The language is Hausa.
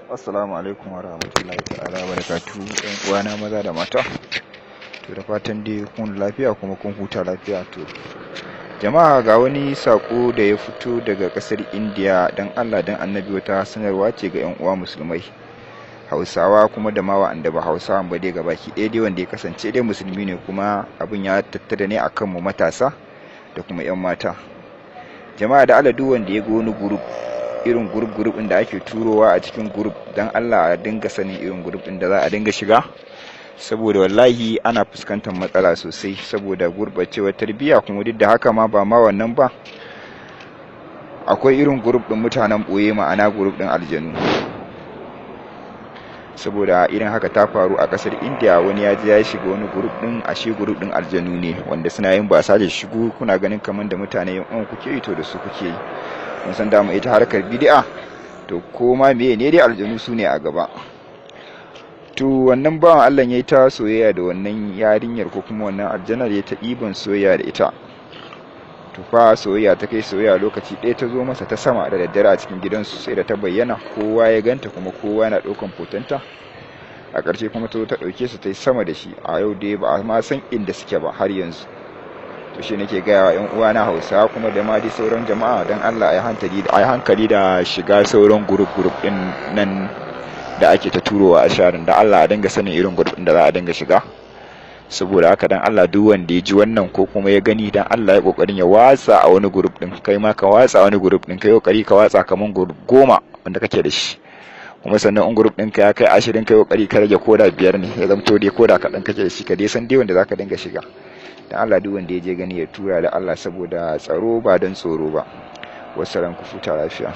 Assalamu alaikum wa rahmatullahi ta'ala wa barakatuhu, ‘yan uwana maza da mata. To, da fatan dai kun lafiya kuma kun huta lafiya. To jama'a, ga wani sako da ya fito daga kasar India. Dan Allah dan Annabi, wata sanarwa ce ga ‘yan uwa musulmai Hausawa kuma da ma wa'anda ba Hausawan ba dai, gabaki ɗaya dai wanda ya kasance dai musulmi ne, kuma abin ya tattara ne akan mu matasa da kuma ‘yan mata. Jama'a, da Allah duk wanda ya ga wani group, irin group group ɗin da ake turowa a cikin group, dan Allah a dinga sanin irin group ɗin da za a dinga shiga, saboda wallahi ana fuskantar matsala sosai saboda gurɓacewar tarbiyya. Kuma duk da haka ma, ba ma wannan ba, akwai irin group ɗin mutanen ɓoye, ma'ana group ɗin aljanu. Saboda irin haka ta faru a ƙasar India, wani ya je ya shiga wani group ɗin, ashe group ɗin aljanu ne wanda suna yin basa da shigo. Kuna ganin kamar da mutane yan uwan kuke yi, to da su kuke yi. Mun san dama ita harkar bid'a, to ko ma meye ne dai, aljanu su ne a gaba. To wannan bawan Allah ya yi ta soyayya da wannan yarinyar, ko kuma wannan aljanar, ya ta ɗiban soyayya da ita. To fa, soyayya ta kai soyayya, lokaci ɗaya ta zo masa ta sama da daddare a cikin gidansu, sai da ta bayyana, kowa ya ganta kuma kowa yana ɗaukan hotonta. A ƙarshe kuma ta zo ta ɗauke su ta yi sama da shi. A yau dai ba a ma san inda suke ba har yanzu. To shi nake gaya wa 'yan uwana Hausawa kuma da ma dai sauran jama'a, don Allah a yi hankali da shiga sauran group group ɗin nan da ake ta turowa a sharing. Da Allah a dinga sanin irin group ɗin da za a dinga shiga. Saboda haka, dan Allah duk wanda ya ji wannan ko kuma ya gani, dan Allah ya kokarin ya watsa a wani group din. Kai ma ka watsa a wani group din, kai kokari ka watsa kaman group 10 wanda kake da shi. Kuma sannan in group ɗinka ya kai 20, kai kokari ka rage koda biyar ne, ya zamto dai koda kaɗan kake da shi, ka dai san dai wanda zaka dinga shiga. Dan Allah duk wanda ya je gani ya tura da Allah, saboda tsaro ba don tsoro ba. Wassalam, ku futa lafiya.